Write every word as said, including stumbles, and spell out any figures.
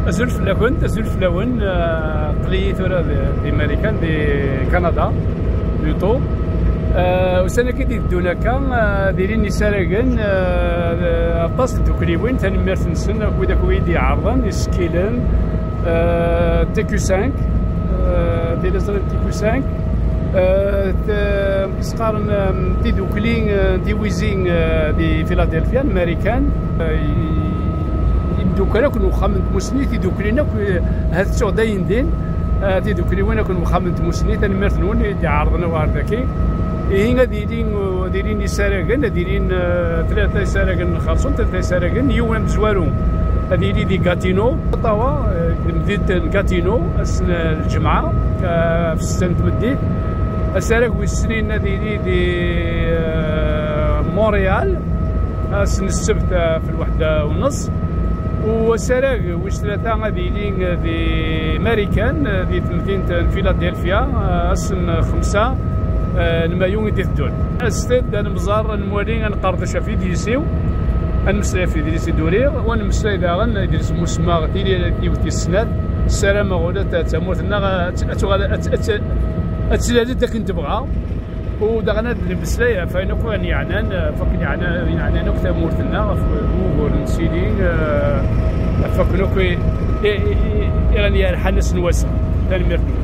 Azul fell-akent, azul fell-awen. Eh, aql-iyi tura di, di Marikan, di Kanada, plutôt. Eh, ussan-agi d-iteddun akka, eh, d ilin yisaragen, eh, aṭas n tdukliwin, tanemmirt-nsen akk wid akk i yi-d-iɛerḍen, isekkilen, eh, T Q cinq, eh, tiliẓri n T Q cinq, eh, t-, s-qqaren, eh, tidukli, eh, tiwizi, eh, di Philadelphia, n Marikan, eh, i-, imdukkal akk n uxxam n tmusni, tiduklin akk, eh, ha tettuɣ dayen din, eh, tidukliwin akk n uxxam n tmusni, tanemmirt-nwen i d-iɛerḍen ɣer daki. Ihi ad ilin, ad ilin isaragen, ad ilin, eh, tlata isaragen n xerṣum, tlata isaragen, yiwen amezwaru ad yili di Gatineau, Ottawa, eh, deg temdint n Gatineau, ass n lǧemɛa, eh, ɣef ssetta n tmeddit. Asarag wis snin ad yili di, eh, Montréal, ass n ssebt, eh, ɣef lweḥda u nneṣ. U asarag wis tlata ad yili di Marikan, di temdint n Philadelphia, ass n xemsa, eh, n mayu i d-iteddun. Aset-d ad nemẓer, ad nwali, ad nqerdec ɣef yidles-iw, ad nemmeslay ɣef yidles i d-uriɣ, u ad nemmeslay daɣen idles n usmeɣ, tilirit-iw tis snat. Ssarameɣ ula d tamurt-nneɣ ad, ad tuɣal, ad, ad, ad tlal-d akken tebɣa. U daɣen ad nemmeslay ɣef wayen akk i ɣ-yeɛnan, ɣef wakken yeɛna-, yeɛnan akk tamurt-nneɣ, ɣef wugur n Sidi, eh, ɣef wakken akk i, i, i, i ɣ-yerḥan ass n wass-a. Tanemmirt-nwen.